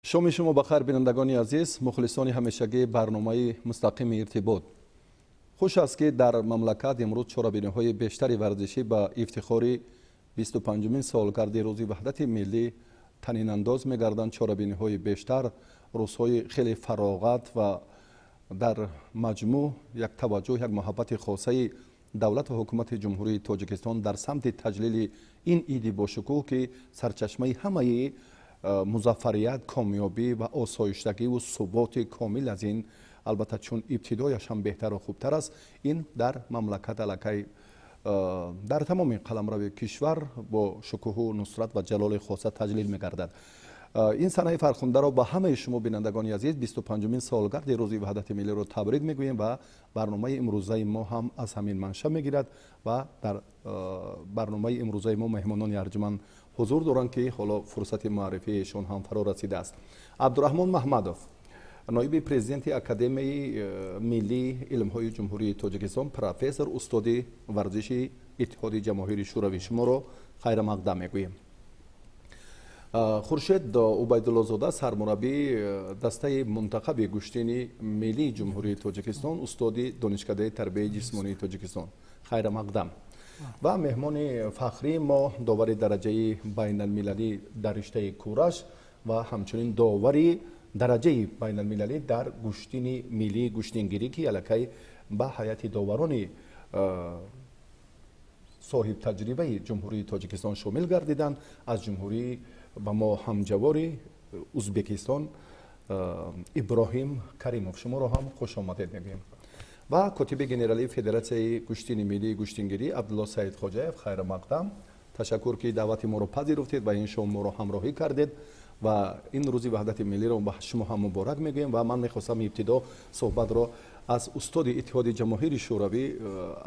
Шоми шумо ба хайр, бинандагони азиз, мухлисони ҳамешагии барномаи мустақими «Иртибот». Хуш аст, ки дар мамлакат имрӯз чорабиниҳои бештари варзишӣ ба ифтихори 25-умин солгарди Рӯзи Ваҳдати Миллӣ танинандоз мегарданд. Чорабиниҳои бештар, рӯзҳои хеле фароғат ва дар маҷмӯъ як таваҷҷӯҳ, як муҳаббати хосаи давлату ҳукумати Ҷумҳурии Тоҷикистон дар самти таҷлили ин иди бошукӯҳ, ки сарчашмаи ҳамаи музаффарият, комёбӣ ва осоиштагиву суботи комил аз ин, албатта, чун ибтидояш ҳам беҳтару хубтар аст, ин дар мамлакат аллакай дар тамоми қаламрави кишвар бо шукӯҳу нусрат ва ҷалоли хоса таҷлил мегардад. Ин санаи фархундаро ба ҳамаи шумо, бинандагони азиз, 25-умин солгарди Рӯзи Ваҳдати Миллиро табрик мегӯем ва барномаи имрӯзаи мо ҳам аз ҳамин манша мегирад. Ва дар барномаи имрӯзаи мо меҳмонони арҷуманд ҳузур доранд, ки ҳоло фурсати муаррифии эшон ҳам фаро расидааст. Абдураҳмон Маҳмадов, ноиби президенти Академияи миллии илмҳои Ҷумҳурии Тоҷикистон, профессор, устоди варзиши Иттиҳоди Ҷамоҳири Шӯравӣ, шуморо хайрамақдам мегӯем. Хуршед Убайдуллозода, сармураббии дастаи мунтахаби гӯштини миллии Ҷумҳурии Тоҷикистон, устоди Донишкадаи тарбияи ҷисмонии Тоҷикистон, хайрамақдам. Ва меҳмони фахрии мо, довари дараҷаи байналмилалӣ дар риштаи кураш ва ҳамчунин довари дараҷаи байналмилалӣ дар гӯштини миллии гӯштингирӣ, ки аллакай ба ҳайати доварони соҳибтаҷрибаи Ҷумҳурии Тоҷикистон шомил гардиданд, аз ҷумҳурии ба мо ҳамҷавори Узбекистон Иброҳим Каримов, шуморо ҳам хушомадед мегӯем. Ва котиби генералии Федератсияи гӯштини миллии гӯштингирӣ Абдулло Саидхоҷаев, хайрамақдам. Ташаккур, ки даъвати моро пазируфтед ва ин шом моро ҳамроҳӣ кардед ва ин Рӯзи Ваҳдати Миллиро ба шумо ҳам муборак мегӯем. Ва ман мехостам ибтидо суҳбатро аз устоди Иттиҳоди Ҷамоҳири Шӯравӣ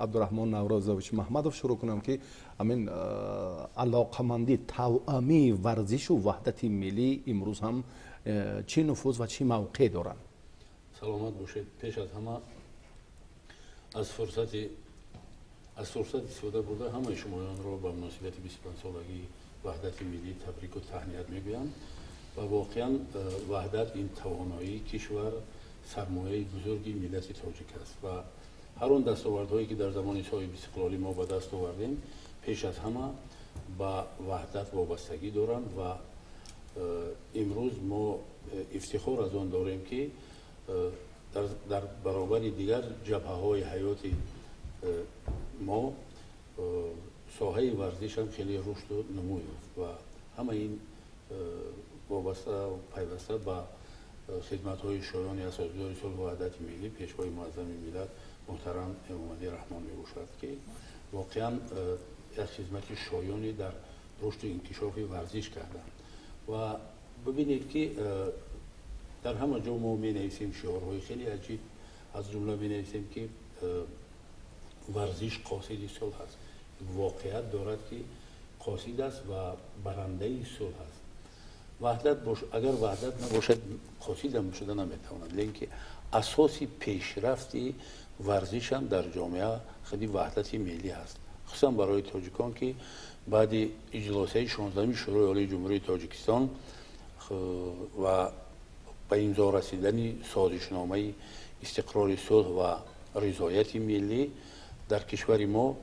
Абдураҳмон Наврӯзович Маҳмадов шурӯъ кунам, ки ҳамин алоқамандӣ, тавъамии варзишу ваҳдати миллӣ имрӯз ҳам чӣ нуфуз ва чӣ мавқеъ доранд? Саломат бошед. Пеш аз ҳама аз фурсат истифода бурда, ҳамаи шумоёнро ба муносибати 25-солагии ваҳдати миллӣ табрику таҳният мегӯям. Ва воқеан ваҳдат ин тавоноии кишвар, сармояи бузурги миллати тоҷик аст ва ҳар он дастовардҳое, ки дар замони соҳибистиқлолӣ мо ба даст овардем, пеш аз ҳама ба ваҳдат вобастагӣ доранд. Ва имрӯз мо ифтихор аз он дорем, ки дар баробари дигар ҷабҳаҳои ҳаёти мо соҳаи варзишам хеле рушду нумӯ ёфт ва ҳама ин вобаста, пайваста ба хидматҳои шоёни асосгузори сулҳу ваҳдати миллӣ, Пешвои муаззами миллат муҳтарам Эмомалӣ Раҳмон мебошад, ки воқеан як хизмати шоёне дар рушду инкишофи варзиш карданд. Ва бибинед, ки дар ҳама ҷо мо менависем шиорҳои хеле аҷиб, аз ҷумла менависем, ки варзиш қосиди сулҳ аст. Воқеият дорад, ки қосид аст ва барандаи сулҳ аст. Ваҳдат бош, агар ваҳдат набошад, қосидам шуда наметавонад. Лекин ки асоси пешрафти варзишам дар ҷомеа худи ваҳдати миллӣ аст, хусусан барои тоҷикон, ки баъди иҷлосияи 16-уми Шӯрои Олии Ҷумҳурии Тоҷикистон ва ба имзо расидани созишномаи истиқрори сулҳ ва ризояти миллӣ дар кишвари мо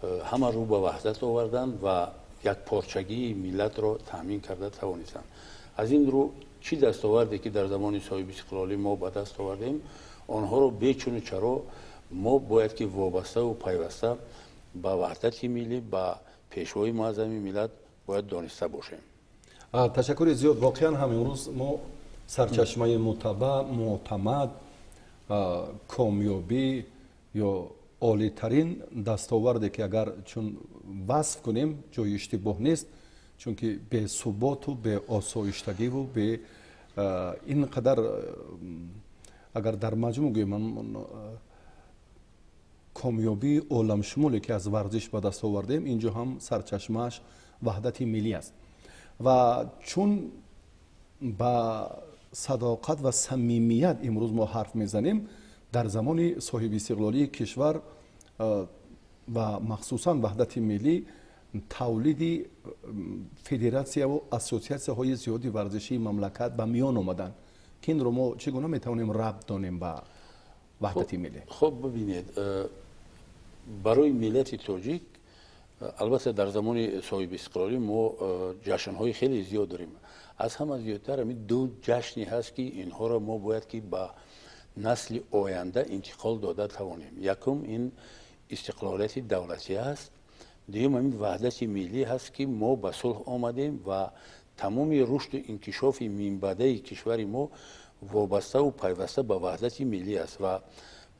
ҳама рӯ ба ваҳдат оварданд ва якпорчагии миллатро таъмин карда тавонистанд. Аз ин рӯ, чӣ дастоварде, ки дар замони соҳибистиқлолӣ мо ба даст овардем, онҳоро бечуну чаро мо бояд ки вобаставу пайваста ба ваҳдати миллӣ, ба Пешвои муаззами миллат бояд дониста бошем. Ташаккури зиёд. Воқеан ҳам имрӯз мо сарчашмаи мутаба, муътамад, комёбӣ ё олитарин дастоварде, ки агар чун васф кунем, ҷои иштибоҳ нест, чунки бесуботу беосоиштагиву бе ин қадар, агар дар маҷмӯъ гӯем, комёбии оламшумуле, ки аз варзиш ба даст овардем, ин ҷо ҳам сарчашмааш ваҳдати миллӣ аст. Ва чун ба садоқат ва самимият имрӯз мо ҳарф мезанем, дар замони соҳибистиқлолии кишвар ва махсусан ваҳдати миллӣ. Тавлиди федератсияву ассотсиатсияҳои зиёди варзишии мамлакат ба миён омаданд, ки инро мо чӣ гуна метавонем рабт донем ба ваҳдати миллӣ? Хуб, бибинед, барои миллати тоҷик, албатта, дар замони соҳибистиқлолӣ мо ҷашнҳои хеле зиёд дорем. Аз ҳама зиёдтар ҳамин ду ҷашне ҳаст, ки инҳоро мо бояд ки ба насли оянда интиқол дода тавонем. Якум ин истиқлолияти давлатӣ аст, дуюм ҳамин ваҳдати миллӣ ҳаст, ки мо ба сулҳ омадем ва тамоми рушду инкишофи минбаъдаи кишвари мо вобаставу пайваста ба ваҳдати миллӣ аст. Ва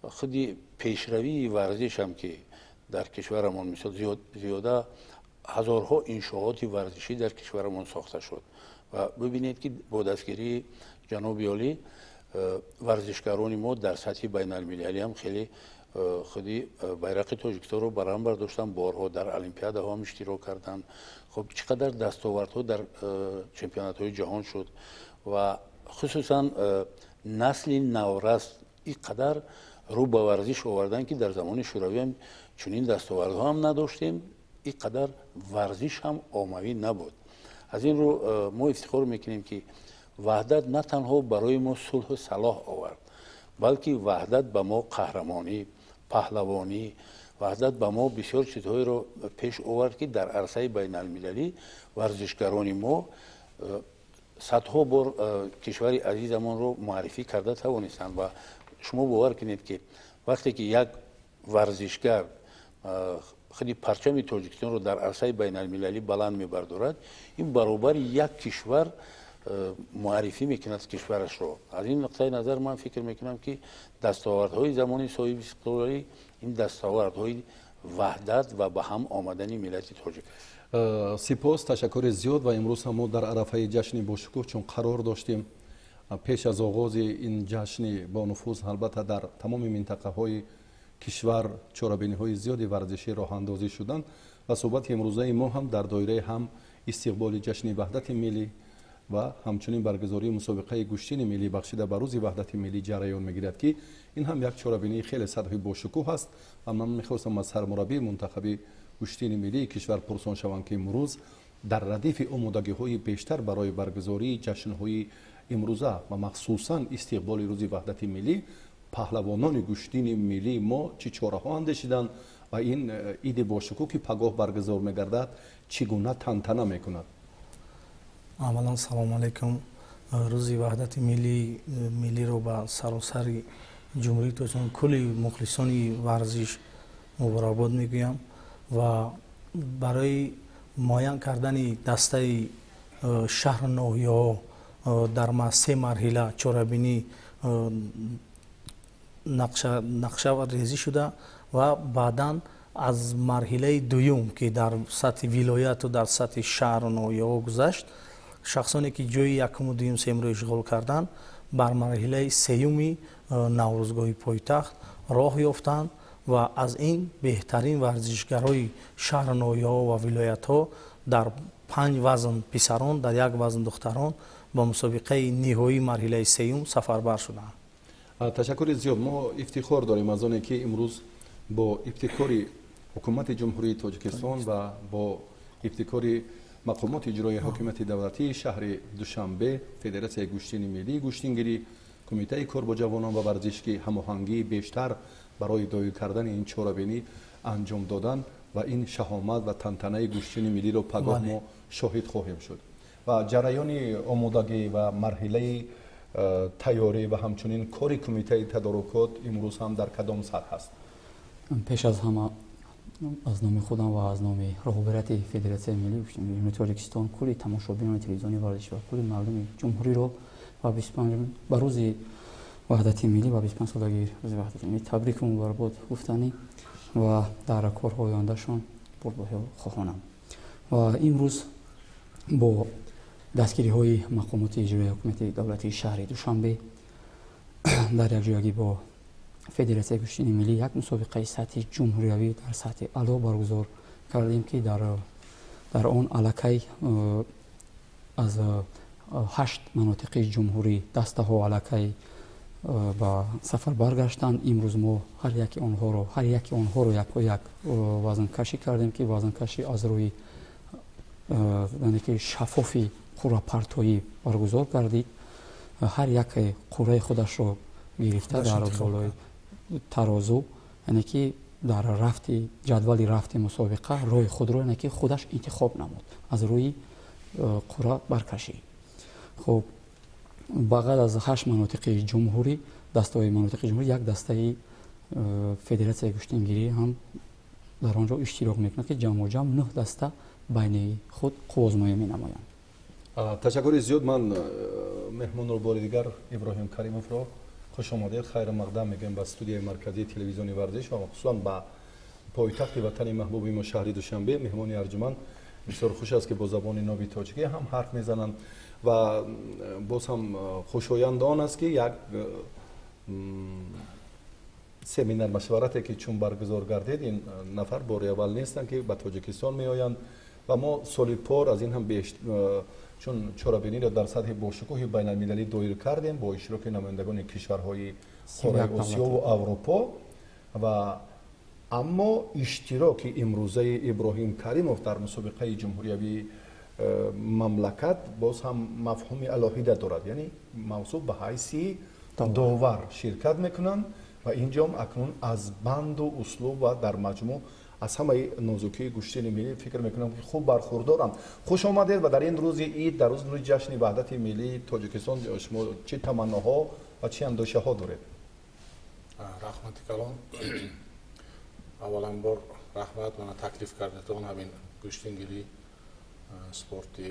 худи пешравии варзишам, ки дар кишварамон, мисол, зиёда ҳазорҳо иншооти варзишӣ дар кишварамон сохта шуд. Ва бибинед, ки бо дастгирии ҷаноби олӣ варзишгарони мо дар сатҳи байналмилалӣ ҳам хеле худи байрақи Тоҷикистонро баланд бардоштанд, борҳо дар олимпиадаҳо ҳам иштирок карданд. Хуб, чӣ қадар дастовардҳо дар чемпионатҳои ҷаҳон шуд ва хусусан насли наврас ин қадар рӯ ба варзиш оварданд, ки дар замони Шӯравӣ ҳам чунин дастовардҳо ҳам надоштем, ин қадар варзиш ҳам оммавӣ набуд. Аз ин рӯ мо ифтихор мекунем, ки ваҳдат на танҳо барои мо сулҳу салоҳ овард, балки ваҳдат ба мо қаҳрамонӣ, паҳлавонӣ, ваҳдат ба мо бисёр чизҳоеро пеш овард, ки дар арсаи байналмилалӣ варзишгарони мо садҳо бор кишвари азизамонро муаррифӣ карда тавонистанд. Ва шумо бовар кунед, ки вақте ки як варзишгар худи парчами Тоҷикистонро дар арсаи байналмилалӣ баланд мебардорад, ин баробари як кишвар муаррифӣ мекунад кишварашро. Аз ин нуқтаи назар ман фикр мекунам, ки дастовардҳои замони соҳибистиқлолӣ ин дастовардҳои ваҳдат ва ба ҳам омадани миллати тоҷик аст. Сипос, ташаккури зиёд. Ва имрӯз ҳам мо дар арафаи ҷашни бошукӯҳ чун қарор доштем, пеш аз оғози ин ҷашни бонуфуз, албатта, дар тамоми минтақаҳои кишвар чорабиниҳои зиёди варзишӣ роҳандозӣ шуданд ва суҳбати имрӯзаи мо ҳам дар доираи ҳам истиқболи ҷашни ваҳдати миллӣ ва ҳамчунин баргузории мусобиқаи гӯштини миллӣ, бахшида ба рӯзи ваҳдати миллӣ, ҷараён мегирад, ки ин ҳам як чорабинии хеле сатҳи бошукӯҳ аст. Ва ман мехостам аз сармураббии мунтахаби гӯштини миллии кишвар пурсон шавам, ки имрӯз дар радифи омодагиҳои бештар барои баргузории ҷашнҳои имрӯза ва махсусан истиқболи рӯзи ваҳдати миллӣ паҳлавонони гӯштини миллии мо чӣ чораҳо андешиданд ва ин иди бошукӯҳ, ки пагоҳ баргузор мегардад, чӣ гуна тантана мекунад. Аввалан, салому алайкум. Рӯзи ваҳдати миллиро ба саросари Ҷумҳурии Тоҷикистон, кулли мухлисони варзиш муборакбод мегӯям. Ва барои муайян кардани дастаи шаҳру ноҳияҳо дар се марҳила чорабинӣ нақша резӣ шуда ва баъдан аз марҳилаи дуюм, ки дар сатҳи вилояту дар сатҳи шаҳру ноҳияҳо гузашт, шахсоне ки ҷои якуму, дуюм, сеюмро ишғол карданд, бар марҳилаи сеюми наврӯзгоҳи пойтахт роҳ ёфтанд. Ва аз ин беҳтарин варзишгарои шаҳру ноҳияҳо ва вилоятҳо дар панҷ вазн писарон, дар як вазн духтарон ба мусобиқаи ниҳоии марҳилаи сеюм сафарбар шуданд. Ташаккури зиёд. Мо ифтихор дорем аз оне, ки имрӯз бо ибтикори Ҳукумати Ҷумҳурии Тоҷикистон ва бо ибтикори мақомоти иҷроии ҳокимияти давлатии шаҳри Душанбе, Федератсияи гӯштини миллии гӯштингирӣ, Кумитаи кор бо ҷавонон ва варзиш, ки ҳамоҳангии бештар барои доир кардани ин чорабинӣ анҷом додан ва ин шаҳомат ва тантанаи гӯштини миллиро пагоҳ мо шоҳид хоҳем шуд. Ва ҷараёни омодагӣ ва марҳилаи тайёрӣ ва ҳамчунин кори кумитаи тадорукот имрӯз ҳам дар кадом сатҳ аст? Пеш аз ҳама, аз номи худам ва аз номи роҳбарияти Федератсияи миллии Ҷумҳурии Тоҷикистон кулли тамошобинони телевизиони варзиш ва кулли мардуми ҷумҳуриро ба рӯзи ваҳдати миллӣ ва 25-солагии рӯзи ваҳдати миллӣ табрику муборакбод гуфтанӣ ва дар корҳои ояндашон бурдбоҳиҳо хоҳонам. Ва имрӯз бо дастгириҳои мақомоти иҷроии ҳукумати давлатии шаҳри Душанбе дар якҷоягӣ бо Федератсияи гӯштини миллӣ як мусобиқаи сатҳи ҷумҳуриявӣ дар сатҳи аъло баргузор кардем, ки дар он аллакай аз ҳашт манотиқи ҷумҳурӣ дастаҳо аллакай Ба сафар баргаштанд. Имрӯз мо ҳар яки онҳоро яко як вазнкашӣ кардем, ки вазнкашӣ аз рӯи, яъне ки, шаффофи қуръапартоӣ баргузор гардид. Ҳар яке қуръаи худашро гирифта, дар болои тарозу, яъне ки, дар рафти ҷадвали рафти мусобиқа роҳи худро, яъне ки, худаш интихоб намуд аз рӯи қуръа баркашӣ. Хуб, ба ғайр аз ҳашт манотиқи ҷумҳурӣ, дастаҳои манотиқи ҷумҳурӣ, як дастаи федератсияи гӯштингирӣ ҳам дар он ҷо иштирок мекунад, ки ҷамъоҷамъ нӯҳ даста байни худ қувваозмоӣ менамоянд. Ташаккури зиёд. Ман меҳмонро бори дигар, Иброҳим Каримовро, хуш омадед, хайру мақдам мегӯем ба студияи марказии телевизиони «Варзиш» ва хусусан ба пойтахти ватани маҳбуби мо, шаҳри Душанбе. Меҳмони арҷуманд, бисёр хуш аст, ки бо забони ноби тоҷикӣ ҳам ҳарф мезананд ва боз ҳам хушоянд он аст, ки як семинар машварате ки чун баргузор гардид, ин нафар бори аввал нестанд, ки ба Тоҷикистон меоянд ва мо соли пор аз ин ҳам беш чун чорабиниро дар сатҳи бошукӯҳи байналмилалӣ доир кардем бо иштироки намояндагони кишварҳои қораи Осиёву Аврупо. Ва аммо иштироки имрӯзаи Иброҳим Каримов дар мусобиқаи ҷумҳуриявии мамлакат боз ҳам мафҳуми алоҳида дорад, яъне мавсуф ба ҳайси довар ширкат мекунанд ва инҷом акнун аз банду услуб ва дар маҷмӯъ аз ҳамаи нозукии гӯштини миллӣ, фикр мекунам, ки хуб бархурдоранд. Хуш омадед ва дар ин рӯзи ид, дар рӯзи ҷашни ваҳдати миллии Тоҷикистон, шумо чӣ таманноҳо ва чӣ андешаҳо доред? Раҳмати калон. Авваланбор раҳмат, мана таклиф кардатон. Ҳамин гӯштингирӣ, спорти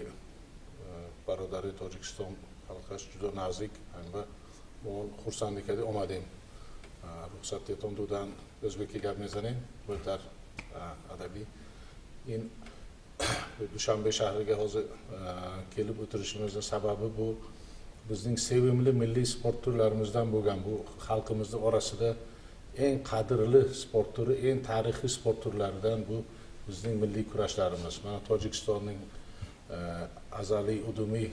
бародари Тоҷикистон халқаш ҷудо наздик ва мо хурсандӣ карда омадем. Рухсатетон додан, ӯзбекӣ гап мезанем дар адабӣ. Ин Душанбе shahriga hozir kelib o'tirishimizni sababi bu bizning sevimli milliy sport turlarimizdan bo'lgan, bu xalqimizni orasida eng qadrli sport turi, eng tarixiy sport turlaridan bu bizning milliy kurashlarimiz. Mana Tojikistonning azaliy udumiy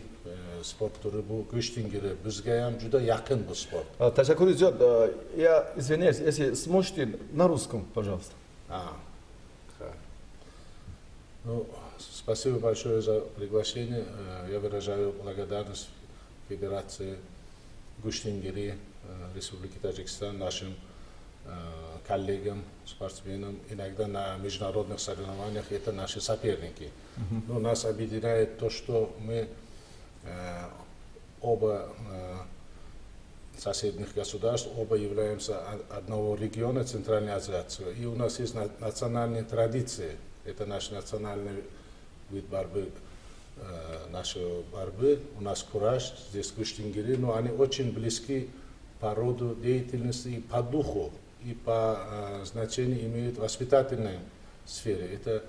sport turi bu go'shtingiri, bizga ham juda yaqin bu sport. Ташаккури зиёд. Я извиняюсь, если сможете, на русском, пожалуйста. А, ну, спасибо большое за приглашение. Я выражаю благодарность Федерации Гуштингири Республики Таджикистан, нашим коллегам, спортсменам. Иногда на международных соревнованиях это наши соперники. Но нас объединяет то, что мы оба соседних государств, оба являемся одного региона Центральной Азии. И у нас есть национальные традиции. Это наш национальный вид борьбы, нашей борьбы. У нас кураш, здесь гуштингири, но они очень близки по роду деятельности и по духу, и по значению имеют в воспитательной сфере. Это,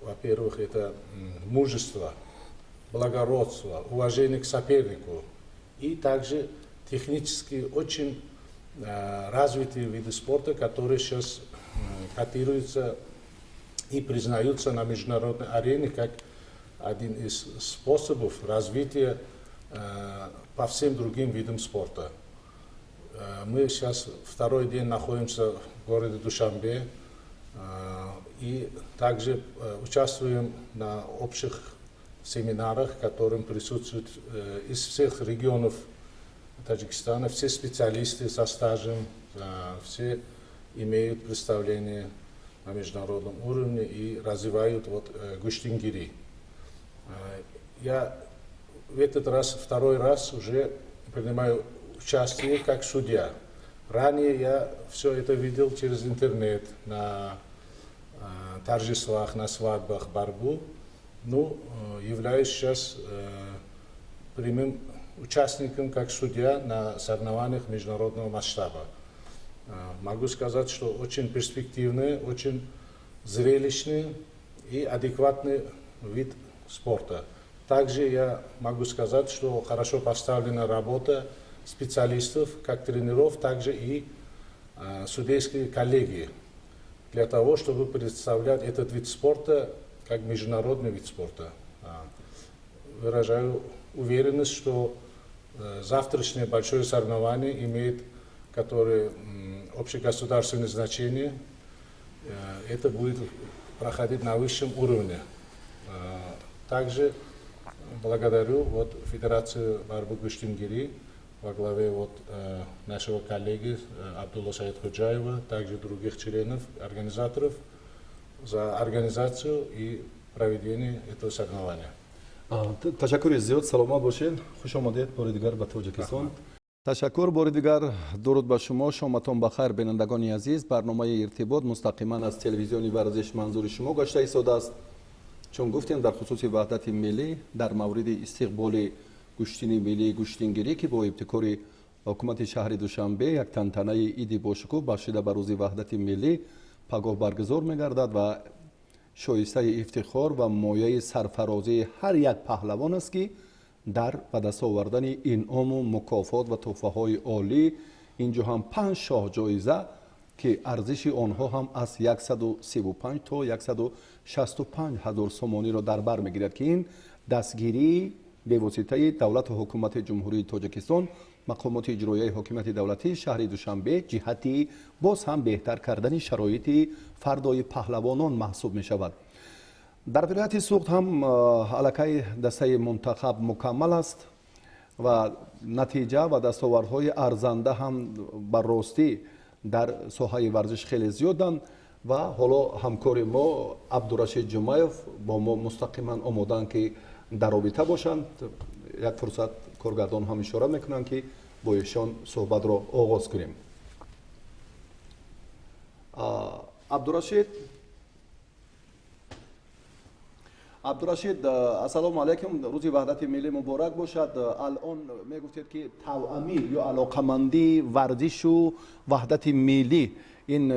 во-первых, это мужество, благородство, уважение к сопернику и также технически очень развитые виды спорта, которые сейчас котируются и признаются на международной арене как один из способов развития по всем другим видам спорта. Мы сейчас второй день находимся в городе Душанбе и также участвуем на общих семинарах, в котором присутствуют из всех регионов Таджикистана все специалисты со стажем, все имеют представление на международном уровне и развивают вот гуштингири. Я в этот раз, второй раз уже принимаю участие как судья. Ранее я все это видел через интернет, на торжествах, на свадьбах, борьбу. Ну, являюсь сейчас прямым участником как судья на соревнованиях международного масштаба. Могу сказать, что очень перспективный, очень зрелищный и адекватный вид спорта. Также я могу сказать, что хорошо поставлена работа специалистов, как тренеров, также и судейской коллегии, для того, чтобы представлять этот вид спорта как международный вид спорта. Выражаю уверенность, что Завтрашнее большое соревнование имеет, которое общегосударственное значение. Это будет проходить на высшем уровне. Также благодарю вот Федерацию борьбы гуштингири во главе вот нашего коллеги Абдулла Саидхуджаева, также других членов, организаторов за организацию и проведение этого соревнования. Ташаккури зиёд, саломат бошед, хуш омадед бори дигар ба Тоҷикистон. Ташаккур бори дигар, дуруд ба шумо, шоматон ба хайр, бинандагони азиз. Барномаи «Иртибот» мустақиман аз телевизиони «Варзиш» манзури шумо гашта истодааст. Чун гуфтем, дар хусуси ваҳдати миллӣ, дар мавриди истиқболи гӯштини миллии гӯштингирӣ, ки бо ибтикори ҳукумати шаҳри Душанбе як тантанаи иди бошукӯҳ бахшида ба рӯзи ваҳдати миллӣ пагоҳ баргузор мегардад ва шоистаи ифтихор ва мояи сарфарозии ҳар як паҳлавон аст, ки дар ба даст овардани инъому мукофот ва тӯҳфаҳои олӣ, инҷо ҳам панҷ шоҳҷоиза, ки арзиши онҳо ҳам аз 135 то 165 ҳазор сомониро дар бар мегирад, ки ин дастгирии бевоситаи давлату ҳукумати Ҷумҳурии Тоҷикистон, мақомоти иҷроияи ҳокимияти давлатии шаҳри Душанбе ҷиҳати боз ҳам беҳтар кардани шароити фардои паҳлавонон маҳсуб мешавад. Дар вилояти Суғд ҳам аллакай дастаи мунтахаб мукаммал аст ва натиҷа ва дастовардҳои арзанда ҳам ба ростӣ дар соҳаи варзиш хеле зиёданд. Ва ҳоло ҳамкори мо Абдурашид Ҷумаев бо мо мустақиман омодаанд, ки дар робита бошанд. Як фурсат коргардон ҳам ишора мекунанд, ки бо эшон суҳбатро оғоз кунем. Абдурашид, Абдурашид, ассалому алайкум, рӯзи ваҳдати миллӣ муборак бошад. Алон мегуфтед, ки тавъамӣ ё алоқамандии варзишу ваҳдати миллӣ, ин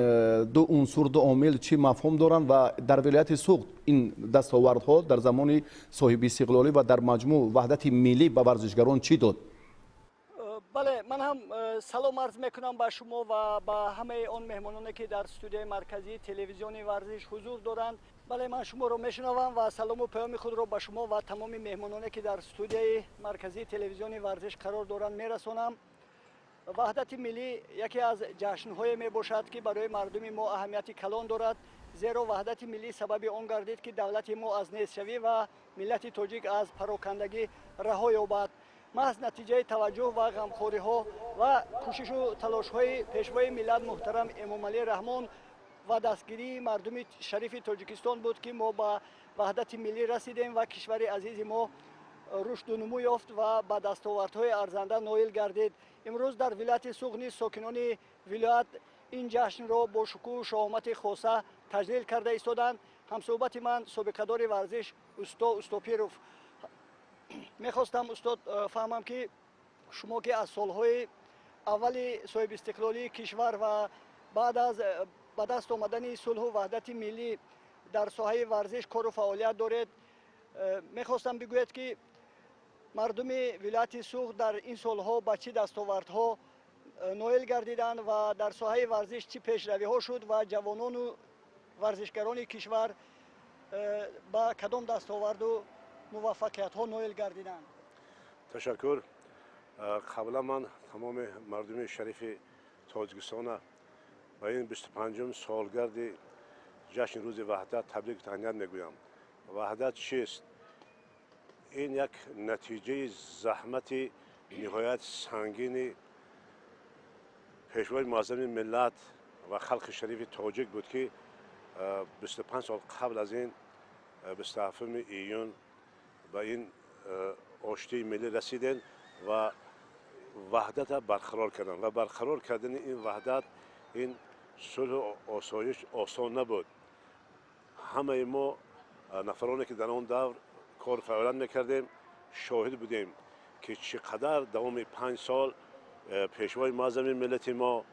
ду унсур, ду омил чӣ мафҳум доранд ва дар вилояти Суғд ин дастовардҳо дар замони соҳибистиқлолӣ ва дар маҷмӯъ ваҳдати миллӣ ба варзишгарон чӣ дод? Бале, ман ҳам салом арз мекунам ба шумо ва ба ҳамаи он меҳмононе, ки дар студияи марказии телевизиони «Варзиш» ҳузур доранд. Бале, ман шуморо мешунавам ва салому паёми худро ба шумо ва тамоми меҳмононе, ки дар студияи марказии телевизиони «Варзиш» қарор доранд, мерасонам. Ваҳдати миллӣ яке аз ҷашнҳое мебошад, ки барои мардуми мо аҳамияти калон дорад, зеро ваҳдати миллӣ сабаби он гардид, ки давлати мо аз нестшавӣ ва миллати тоҷик аз парокандагӣ раҳо ёбад. Маҳз натиҷаи таваҷҷӯҳ ва ғамхориҳо ва кӯшишу талошҳои пешвои миллат муҳтарам Эмомалӣ Раҳмон ва дастгирии мардуми шарифи Тоҷикистон буд, ки мо ба ваҳдати миллӣ расидем ва кишвари азизи мо рушду нумӯ ёфт ва ба дастовардҳои арзанда ноил гардид. Имрӯз дар вилояти Суғд низ сокинони вилоят ин ҷашнро бо шукӯҳу шаҳомати хоса таҷлил карда истоданд. Ҳамсӯҳбати ман собиқадори варзиш усто Устопиров. Мехостам, устод, фаҳмам, ки шумо, ки аз солҳои аввали соҳибистиқлолии кишвар ва баъд аз ба даст омадани сулҳу ваҳдати миллӣ дар соҳаи варзиш кору фаъолият доред, мехостам бигӯед, ки мардуми вилояти Суғд дар ин солҳо ба чӣ дастовардҳо ноил гардиданд ва дар соҳаи варзиш чӣ пешравиҳо шуд ва ҷавонону варзишгарони кишвар ба кадом дастоварду муваффақиятҳо ноил гардиданд? Ташаккур. Қаблан ман тамоми мардуми шарифи Тоҷикистона ба ин 25-ум солгарди ҷашни рӯзи ваҳдат табрику таҳният мегӯям. Ваҳдат чист? Ин як натиҷаи заҳмати ниҳоят сангини пешвои муаззами миллат ва халқи шарифи тоҷик буд, ки 25 сол қабл аз ин, 27 июн, ба ин оштии миллӣ расидем ва ваҳдата барқарор карданд. Ва барқарор кардани ин ваҳдат, ин сулҳу осоиш осон набуд. Ҳамаи мо, нафароне ки дар он давр кор фаъолият мекардем, шоҳид будем, ки чӣ қадар давоми 5 сол пешвои муаззами миллати мо,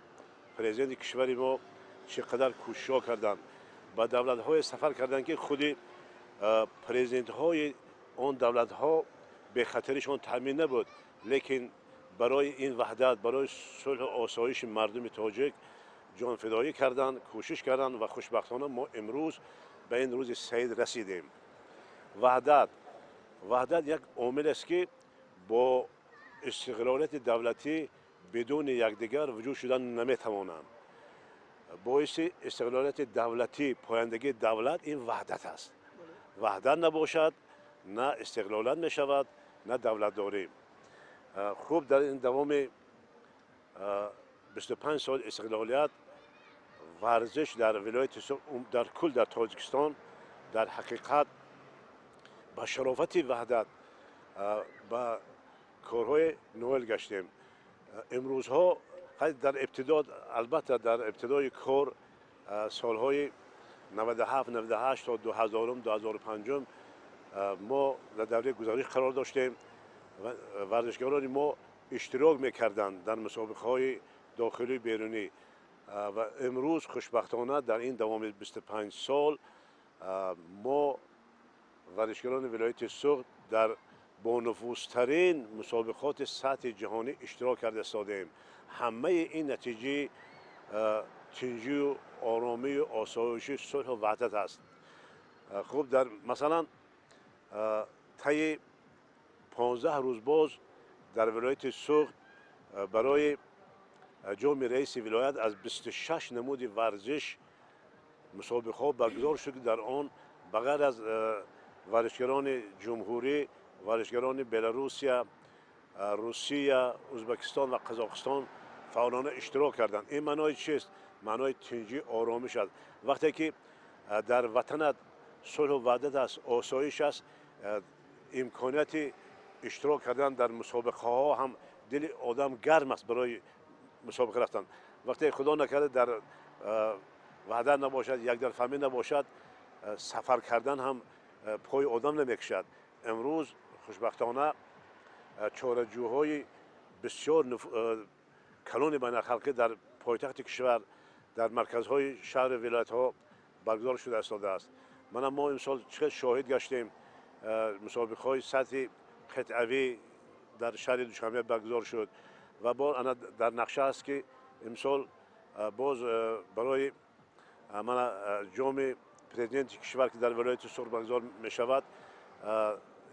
президенти кишвари мо чӣ қадар кӯшишҳо карданд, ба давлатҳое сафар карданд, ки худи президентҳои он давлатҳо бехатаришон таъмин набуд, лекин барои ин ваҳдат, барои сулҳу осоиши мардуми тоҷик ҷонфидоӣ карданд, кӯшиш карданд ва хушбахтона мо имрӯз ба ин рӯзи саид расидем. Ваҳдат як омил аст, ки бо Истиқлолияти давлатӣ бидуни якдигар вуҷуд шудан наметавонанд. Боиси истиқлолияти давлатӣ, пояндагии давлат ин ваҳдат аст. Ваҳдат набошад, на истиқлолият мешавад, на давлатдорӣ. Хуб, дар ин давоми 25 сол истиқлолият варзиш дар вилояти, дар кул дар Тоҷикистон, дар ҳақиқат ба шарофати ваҳдат ба корҳои ноил гаштем. Имрӯзҳо дар ибтидо, албатта, дар ибтидои кор, солҳои 97, 98 то 2000, 2005, мо дар давраи гузариш қарор доштем. Варзишгарони мо иштирок мекарданд дар мусобиқаҳои дохилию берунӣ. Ва имрӯз, хушбахтона, дар ин давоми 25 сол мо, варзишгарони вилояти Суғд, дар бонуфузтарин мусобиқоти сатҳи ҷаҳонӣ иштирок карда истодаем. Ҳамаи ин натиҷаи тинҷию оромию осоиши, сулҳу ваҳдат аст. Хуб, дар масалан, таи 15 рӯз боз дар вилояти Суғд барои ҷоми раиси вилоят аз 26 намуди варзиш мусобиқаҳо баргузор шуд, ки дар он ба ғайр аз варзишгарони ҷумҳурӣ, варзишгарони Беларусия, Русия, Ӯзбекистон ва Қазоқистон фаъолона иштирок карданд. Ин маънои чист? Маънои тинҷӣ, оромиш аст. Вақте ки дар ватанат сулҳу ваҳдат аст, осоиш аст, имконияти иштирок кардан дар мусобиқаҳо ҳам, дили одам гарм аст барои мусобиқа рафтан. Вақте, худо накарда, дар ваҳдат набошад, якдарфаҳмӣ набошад, сафар кардан ҳам пои одам намекушад. Имрӯз, хушбахтона, чораҷӯҳои бисёр калони байналхалқӣ дар пойтахти кишвар, дар марказҳои шаҳру вилоятҳо баргузор шуда истодааст. Мана, мо имсол чӣ хел шоҳид гаштем: мусобиқаҳои сатҳи қитъавӣ дар шаҳри Душанбе баргузор шуд ва бо ана дар нақша аст, ки имсол боз барои мана ҷоми президенти кишвар, ки дар вилояти Суғд баргузор мешавад,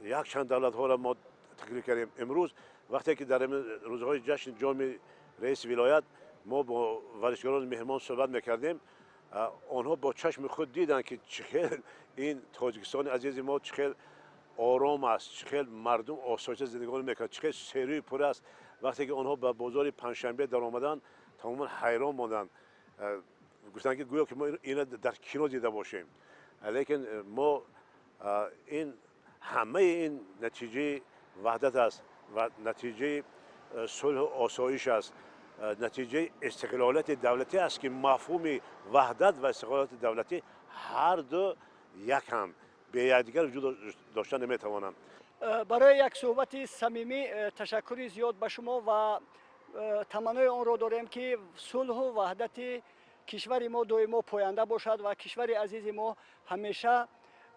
якчанд давлатҳоро мо таклиф кардем. Имрӯз, вақте ки дар рӯзҳои ҷашни ҷоми раиси вилоят мо бо варзишгарони меҳмон суҳбат мекардем, онҳо бо чашми худ диданд, ки чӣ хел ин Тоҷикистони азизи мо чӣ хел ором аст, чӣ хел мардум осоишта зиндагонӣ мекунад, чӣ хел серӯи пур аст. Вақте ки онҳо ба бозори Панҷшанбе даромаданд, тамоман ҳайрон монданд, гуфтанд, ки гӯё ки мо ина дар кино дида бошем. Лекин мо ин ҳамаи ин натиҷаи ваҳдат аст ва натиҷаи сулҳу осоиш аст, натиҷаи истиқлолияти давлатӣ аст, ки мафҳуми ваҳдат ва истиқлолияти давлатӣ ҳар ду яканд, бе якдигар вуҷуд дошта наметавонанд. Барои як суҳбати самимӣ ташаккури зиёд ба шумо ва таманнои онро дорем, ки сулҳу ваҳдати кишвари мо доимо поянда бошад ва кишвари азизи мо ҳамеша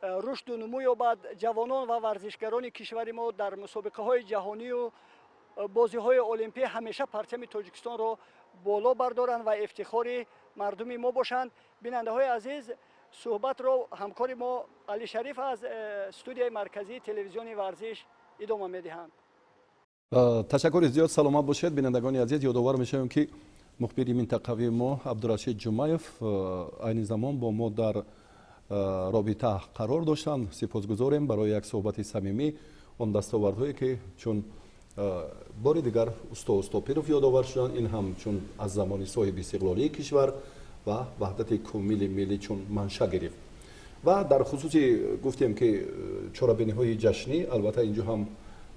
рушду нумӯ ёбад, ҷавонон ва варзишгарони кишвари мо дар мусобиқаҳои ҷаҳонию бозиҳои олимпӣ ҳамеша парчами Тоҷикистонро боло бардоранд ва ифтихори мардуми мо бошанд. Бинандаҳои азиз, суҳбатро ҳамкори мо Алишариф аз студияи марказии телевизиони варзиш идома медиҳанд. Ташаккури зиёд, саломат бошед. Бинандагони азиз, ёдовар мешавем, ки мухбири минтақавии мо Абдурашид Ҷумаев айни замон бо мо дар робита қарор доштанд. Сипосгузорем барои як суҳбати самимӣ. Он дастовардҳое, ки чун бори дигар усто Устопиров ёдовар шуданд, ин ҳам чун аз замони соҳиби истиқлолии кишвар ва ваҳдати комили миллӣ чун манша гирифт. Ва дар хусуси гуфтем, ки чорабиниҳои ҷашнӣ, албатта, инҷо ҳам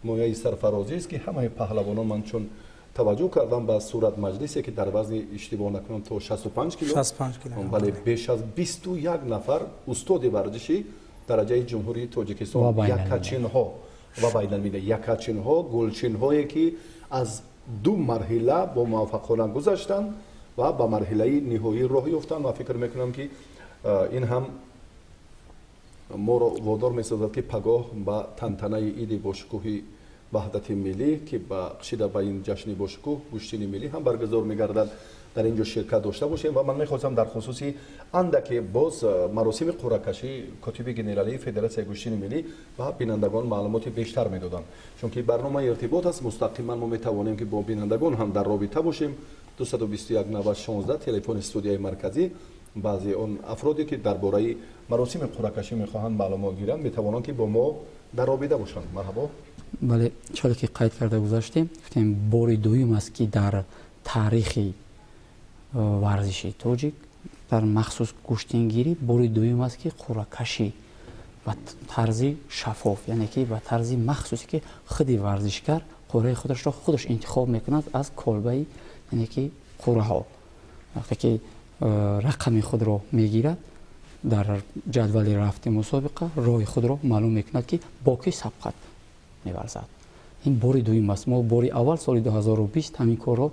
мояи сарфарозист, ки ҳамаи паҳлавонон, ман чун таваҷҷӯҳ кардам ба сурат маҷлисе, ки дар вазни, иштибоҳ накунам, то 65 кило, бале, беш аз 21 нафар устоди варзиши дараҷаи Ҷумҳурии Тоҷикистон, яккачинҳо ва байналмилал, яккачинҳо, гулчинҳое, ки аз ду марҳила бо муваффақона гузаштанд ва ба марҳилаи ниҳоӣ роҳ ёфтанд. Ва фикр мекунам, ки ин ҳам моро водор месозад, ки пагоҳ ба тантанаи иди бошукӯҳи ваҳдати миллӣ, ки бахшида ба ин ҷашни бошукӯҳ гӯштини миллӣ ҳам баргузор мегардад. Дар ин ҷо ширкат дошта бошем ва ман мехостам дар хусуси андаке боз маросими қуръакашӣ котиби генералии Федератсияи гӯштини миллӣ ба бинандагон маълумоти бештар медоданд, чунки барномаи иртибот аст, мустақиман мо метавонем, ки бо бинандагон ҳам дар робита бошем. 221 90 16 телефони студияи марказӣ. Баъзе он афроде, ки дар бораи маросими қуръакашӣ мехоҳанд маълумот гиранд, метавонанд, ки бо мо дар робита бошанд. Марҳабо. Бале, чоле ки қайд карда гузаштем, гуфтем, бори дуюм аст, ки дар таърихи варзиши тоҷик, дар махсус гӯштингирӣ, бори дуюм аст, ки қуръакашӣ ба тарзи шаффоф, яъне ки ба тарзи махсусе, ки худи варзишгар қуръаи худашро худаш интихоб мекунад аз колбаи, яъне ки қуръаҳо. Вақте ки рақами худро мегирад дар ҷадвали рафти мусобиқа, роҳи худро маълум мекунад, ки бо кӣ сабқат меварзад. Ин бори дуюм аст. Мо бори аввал соли 2020 ҳамин корро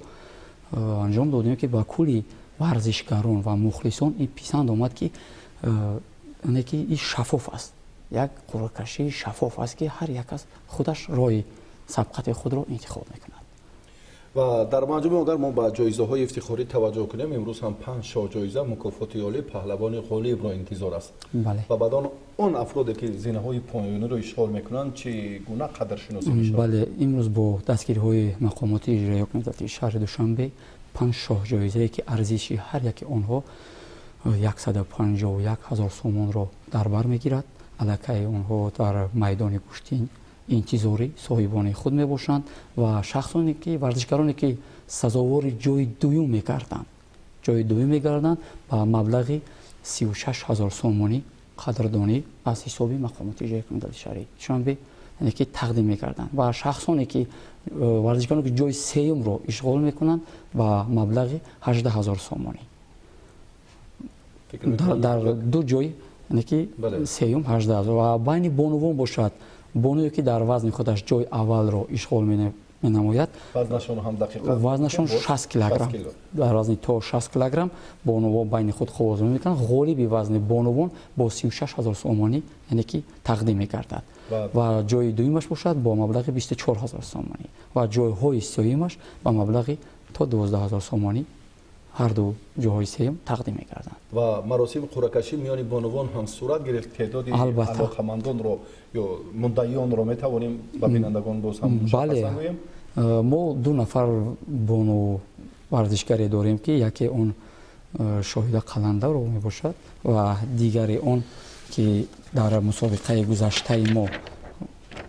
анҷом додем, ки ба кулли варзишгарон ва мухлисон ин писанд омад, ки яъне ки ин шаффоф аст, як қуръакашии шаффоф аст, ки ҳар як кас худаш роҳи сабқати худро интихоб мекунад. Ва дар маҷмӯъ, агар мо ба ҷоизаҳои ифтихорӣ таваҷҷӯҳ кунем, имрӯз ҳам панҷ шоҳҷоиза, мукофоти олӣ паҳлавони ғолибро интизор аст. Ва баъд он афроде, ки зинаҳои поёниро ишғол мекунанд, чӣ гуна қадршиносӣ мешавад? Бале, имрӯз бо дастгириҳои мақомоти иҷроияи ҳокимияти шаҳри Душанбе панҷ шоҳҷоизае, ки арзиши ҳар яки онҳо 151 ҳазор сомонро дар бар мегирад, аллакай онҳо дар майдони гӯштин интизори соҳибони худ мебошанд. Ва шахсоне ки, варзишгароне ки сазовори ҷои дуюм мегарданд, ба маблағи 36 ҳазор сомонӣ қадрдонӣ аз ҳисоби мақомоти иҷроияи ҳокимияти шаҳри Душанбе, яъне ки тақдим мекарданд. Ва шахсоне ки, варзишгароне ки ҷои сеюмро ишғол мекунанд, ба маблағи 18 ҳазор сомонӣ, дар ду ҷой, яъне ки сеюм 18 ҳазор. Ва байни бонувон бошад, бонуе ки дар вазни худаш ҷои аввалро ишғол менамояд, вазнашон ҳам дақиқа? Вазнашон 60 килограмм, дар вазни то 60 килограмм бонувон байни худ қувозмонӣ мекунанд. Ғолиби вазни бонувон бо 36 ҳазор сомонӣ, яъне ки тақдим мегардад ва ҷои дуюмаш бошад бо маблағи 24 ҳазор сомонӣ ва ҷойҳои сеюмаш ба маблағи то 12 ҳазор сомонӣ, ҳарду ҷоҳои сеюм тақдим мегарданд. Ва маросими қуръакашӣ миёни бонувон ҳам сурат гирифт. Теъдоди алоқамандонро ё муддаионро метавонем ба бинандагон боз ҳам Бале, мо ду нафар бону варзишгаре дорем, ки яке он Шоҳида Қаландарова мебошад ва дигаре он ки дар мусобиқаи гузаштаи мо,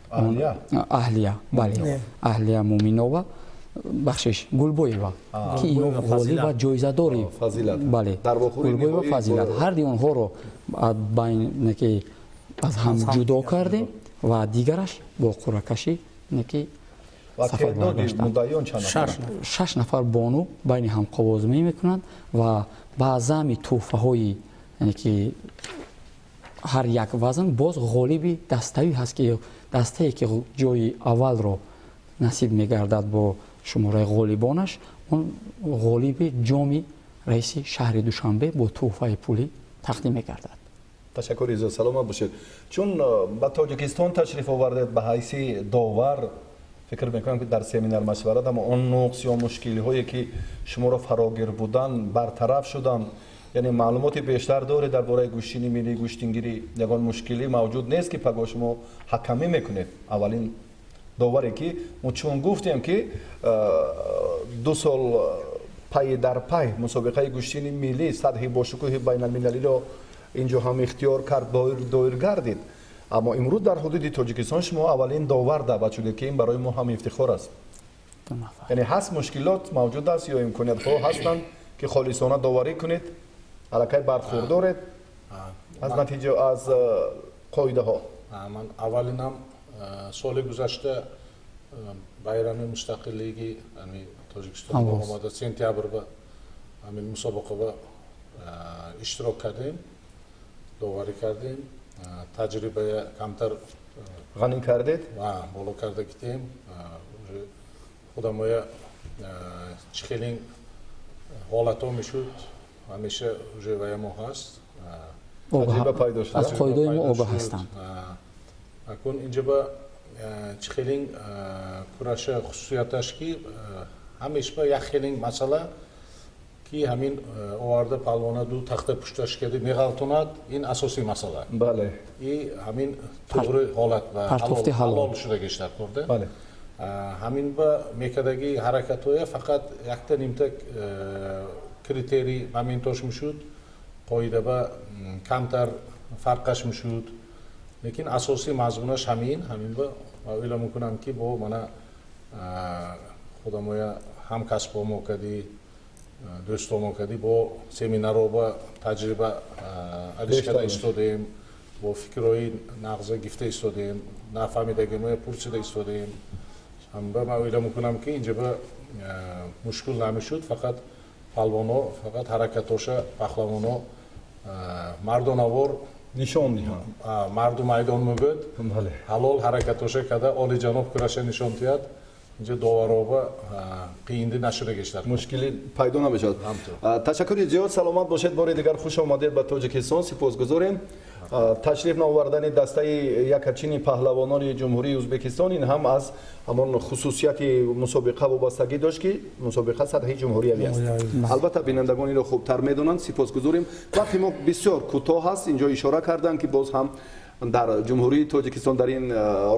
Аҳлия, бале, Аҳлия Муминова, бахшиш, Гулбоева, ки ино ғолиб ва ҷоизадори, бале, Гулбоева Фазилат, ҳарди онҳоро ки аз ҳам ҷудо кардем ва дигараш бо қуръакашӣ ки шаш нафар бону байни ҳам қовозмӣ мекунанд ва ба заъми тӯҳфаҳои, яъне ки ҳар як вазн, боз ғолиби даставӣ ҳаст, ки дастае ки ҷои аввалро насиб мегардад бо шумораи ғолибонаш, он ғолиби ҷоми раиси шаҳри Душанбе бо тӯҳфаи пулӣ тақдим мегардад. Ташаккури зиёд, саломат бошед. Чун ба Тоҷикистон ташриф овардед ба ҳайси довар, фикр мекунам, ки дар семинар машварат ҳама он нуқс ё мушкилиҳое, ки шуморо фарогир буданд, бартараф шуданд, яъне маълумоти бештар доред дар бораи гӯштини миллӣ, гӯштингирӣ. Ягон мушкилӣ мавҷуд нест, ки пагоҳ шумо ҳакамӣ мекунед? Аввалин доваре, ки мо чун гуфтем, ки 2 сол пайи дар пай мусобиқаи гӯштини миллӣ сатҳи бошукӯҳи байналмилалиро инҷо ҳам ихтиёр кард, доир гардид, аммо имрӯз дар ҳудуди Тоҷикистон шумо аввалин довар даъват шудед, ки ин барои мо ҳам ифтихор аст. Яъне ҳаст, мушкилот мавҷуд аст ё имкониятҳо ҳастанд, ки холисона доварӣ кунед? Аллакай бархурдоред аз натиҷа, аз қоидаҳо? Ман аввалинам соли гузашта байрами мустақиллиги Тоҷикистон омада, сентябр ба ҳамин мусобиқа иштирок кардем, доварӣ кардем, таҷрибая камтар ғанӣ кардед. Боло карда гитем худамоя. Чӣ хелин ҳолатҳо мешуд, ҳамеша уже вая мо ҳаст. Таҷриба пайдо шуд. Аз қоидаи мо огоҳ ҳастанд. Акун инҷа ба чӣ хелин кураша хусусияташ, ки ҳамеш ба як хелин масъала Ки ҳамин оварда палвона ду тахта пушташ карда меғалтонад, ин асосии масъала. Бале. И ҳамин туғри ҳолат ва партофти ҳалол. Ҳалол шудагиш дар корда. Бале. Ҳамин ба мекардаги ҳаракатҳоя фақат якта нимта критерий моментош мешуд, қоида ба камтар фарқаш мешуд, лекин асосии мазмунаш ҳамин ба o'ylab мекунам, ки бо мана худамоя ҳамкасбомо кади, дӯстомо кади, бо семинаро ба таҷриба алиш карда истодем, бо фикрҳои нағза гифта истодем, нафаҳмидагимоя пурсида истодем. Ҳамба ман o'ylab мекунам, ки инҷа ба мушкил намешуд, фақат палвоно фақат ҳаракатоша пахлавоно мардонавор нишон диҳанд. Марду майдон мегӯяд. Бале. Ҳалол ҳаракатоша карда, олиҷаноб кураша нишон диҳад, инҷа довароба қиинди нашудагиштар. Мушкилӣ пайдо намешавад. Ҳамтур. Ташаккури зиёд, саломат бошед. Бори дигар хуш омадед ба Тоҷикистон, сипосгузорем. Ташриф наовардани дастаи якачини паҳлавонони Ҷумҳурии Ӯзбекистон, ин ҳам аз ҳамон хусусияти мусобиқа вобастагӣ дошт, ки мусобиқа сатҳи ҷумҳуриявӣ аст. Албатта, бинандагон инро хубтар медонанд. Сипосгузорем. Вақти мо бисёр кӯтоҳ аст. Инҷо ишора карданд, ки боз ҳам дар Ҷумҳурии Тоҷикистон дар ин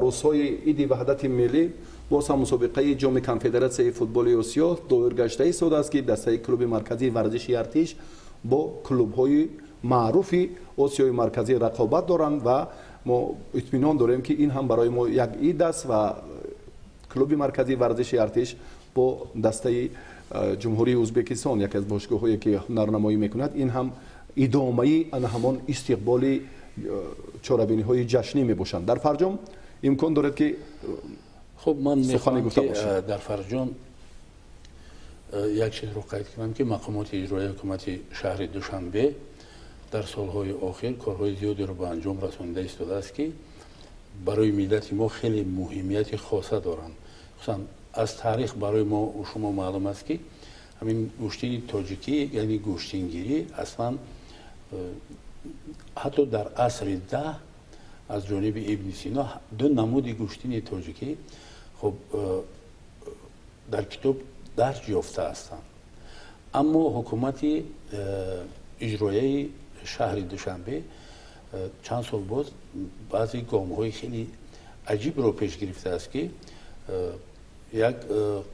рӯзҳои Иди Ваҳдати Миллӣ боз ҳам мусобиқаи Ҷоми Конфедератсияи футболи Осиё доир гашта истодааст, ки дастаи клуби марказии варзиши Артиш бо клубҳои маъруфи Осиёи Марказӣ рақобат доранд ва мо итминон дорем, ки ин ҳам барои мо як ид аст ва клуби марказии варзиши Артиш бо дастаи Ҷумҳурии Ӯзбекистон, яке аз бошгоҳҳое ки ҳунарнамоӣ мекунад, ин ҳам идомаи ана ҳамон истиқболи чорабиниҳои ҷашнӣ мебошанд. Дар фарҷом имкон доред, ки хуб, ман сухане мехоҳам, гуфта ки бошед. Дар фарҷом як чизро қайд кунам, ки мақомоти иҷроияи ҳукумати шаҳри Душанбе дар солҳои охир корҳои зиёдеро ба анҷом расонида истодааст, ки барои миллати мо хеле муҳимияти хоса доранд. Хусусан аз таърих барои мо шумо маълум аст, ки ҳамин гӯштини тоҷикӣ, яъне гӯштингирӣ, аслан ҳатто дар асри 10 аз ҷониби Ибни Сино ду намуди гӯштини тоҷикӣ, хуб, дар китоб дарҷ ёфта ҳастанд. Аммо ҳукумати иҷроияи шаҳри Душанбе чанд сол боз баъзе гомҳои хеле аҷибро пеш гирифтааст, ки як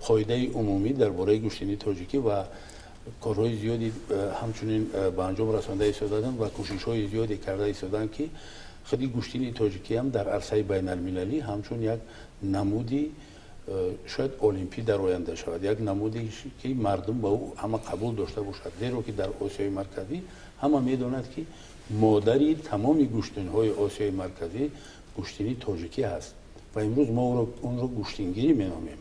қоидаи умумӣ дар бораи гӯштини тоҷикӣ ва корҳои зиёди ҳамчунин ба анҷом расонда истоданд ва кӯшишҳои зиёде карда истоданд, ки худи гӯштини тоҷикӣ ҳам дар арсаи байналмилалӣ ҳамчун як намуди шояд олимпӣ дар оянда шавад, як намуде, ки мардум ба ӯ ҳама қабул дошта бошад, зеро ки дар Осиёи Марказӣ ҳама медонад, ки модари тамоми гӯштинҳои Осиёи Марказӣ гӯштини тоҷикӣ ҳаст ва имрӯз мо онро гӯштингирӣ меномем.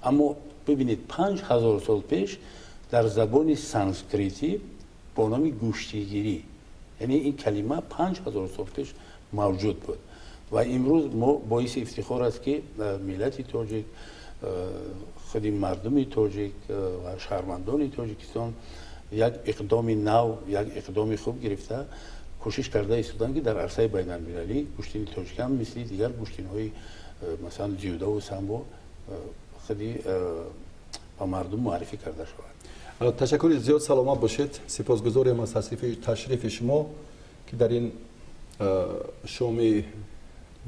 Аммо бибинед, 5000 сол пеш дар забони санскритӣ бо номи гӯштигирӣ, яъне ин калима 5000 сол пеш мавҷуд буд. Ва имрӯз мо боиси ифтихор аст, ки миллати тоҷик, худи мардуми тоҷик ва шаҳрвандони Тоҷикистон як иқдоми нав, як иқдоми хуб гирифта, кӯшиш карда истоданд, ки дар арсаи байналмилалӣ гӯштини тоҷик ҳам мисли дигар гӯштинҳои, масалан, дзюдову самбо, худи ба мардум муаррифӣ карда шавад. Ташаккури зиёд, саломат бошед. Сипосгузорем аз ташрифи шумо, ки дар ин шоми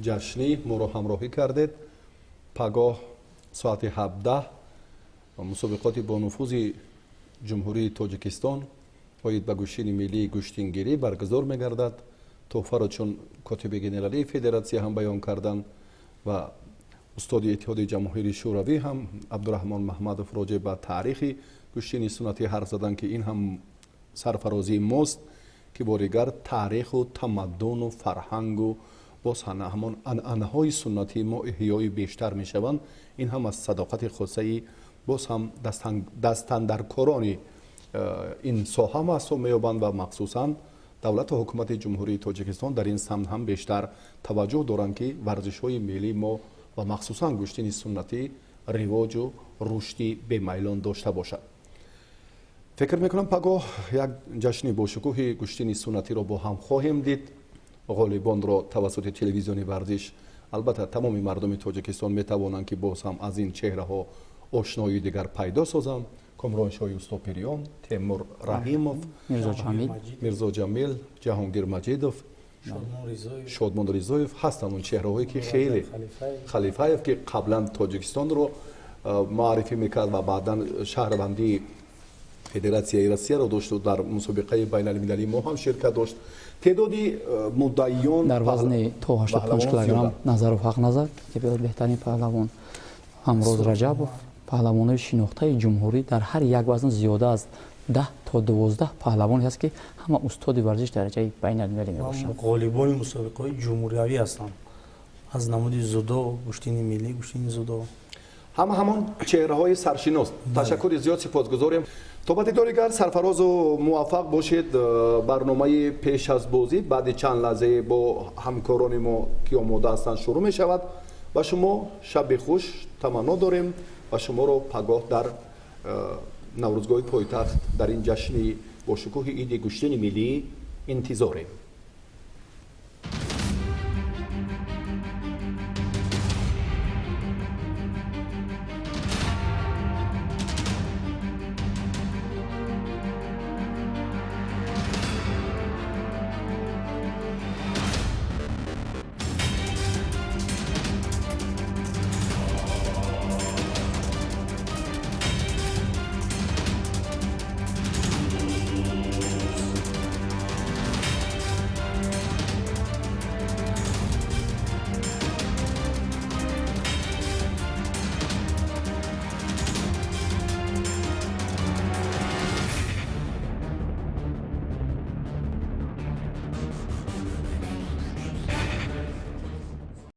ҷашнӣ моро ҳамроҳӣ кардед. Пагоҳ соати 17 мусобиқоти бонуфузи Ҷумҳурии Тоҷикистон оид ба гӯштини миллии гӯштингирӣ баргузор мегардад. Тӯҳфаро чун котиби генералии федератсия ҳам баён карданд ва устоди Иттиҳоди Ҷамоҳири Шӯравӣ ҳам Абдураҳмон Маҳмадов роҷеъ ба таърихи гӯштини суннатӣ ҳарф заданд, ки ин ҳам сарфарозии мост, ки боригар таъриху тамаддуну фарҳангу боз ҳамон анъанаҳои суннатии мо эҳёи бештар мешаванд. Ин ҳам аз садоқати хосаи боз ҳам дастандаркорони ин соҳа маҳсуб меёбанд ва махсусан давлату ҳукумати Ҷумҳурии Тоҷикистон дар ин самт ҳам бештар таваҷҷӯҳ доранд, ки варзишҳои миллии мо ва махсусан гӯштини суннатӣ ривоҷу рушди бемайлон дошта бошад. Фикр мекунам, пагоҳ як ҷашни бошукӯҳи гӯштини суннатиро бо ҳам хоҳем дид. Ғолибонро тавассути телевизиони Варзиш албатта тамоми мардуми Тоҷикистон метавонанд, ки боз ҳам аз ин чеҳраҳо Ошноии дигар пайдо созанд. Комроншоҳи Устопириён, Темур Раҳимов, Мирзо Ҷамил, Ҷаҳонгир Маҷидов, Шодмон Ризоев ҳастанд, он чеҳраҳое ки хеле, Халифаев, ки қаблан Тоҷикистонро муаррифӣ мекард ва баъдан шаҳрвандии Федератсияи Россияро дошту дар мусобиқаи байналмилалии мо ҳам ширкат дошт. Теъдоди муддаиён дар вазни то 85 килограмм Назаров Ҳақназар, ки беҳтарин паҳлавон, Ҳамроз Раҷабов, паҳлавонои шинохтаи ҷумҳурӣ. Дар ҳар як вазн зиёда аз 10 то 12 паҳлавоне ҳаст, ки ҳама устоди варзиш дараҷаи байналмилалӣ мебошанд. Ғолибони мусобиқаҳои ҷумҳуриявӣ ҳастанд аз намуди дзюдо, гӯштини миллӣ, гӯштини дзюдо. Ҳама ҳамон чеҳраҳои саршинос. Ташаккури зиёд, сипосгузорем. То ба дидори дигар сарфарозу муваффақ бошед. Барномаи «Пеш аз бозӣ» баъди чанд лаҳзае бо ҳамкорони мо, ки омода ҳастанд, шурӯъ мешавад. Ба шумо шаби хуш таманно дорем ва шуморо пагоҳ дар Наврӯзгоҳи пойтахт, дар ин ҷашни бошукӯҳи иди гӯштини миллӣ интизорем.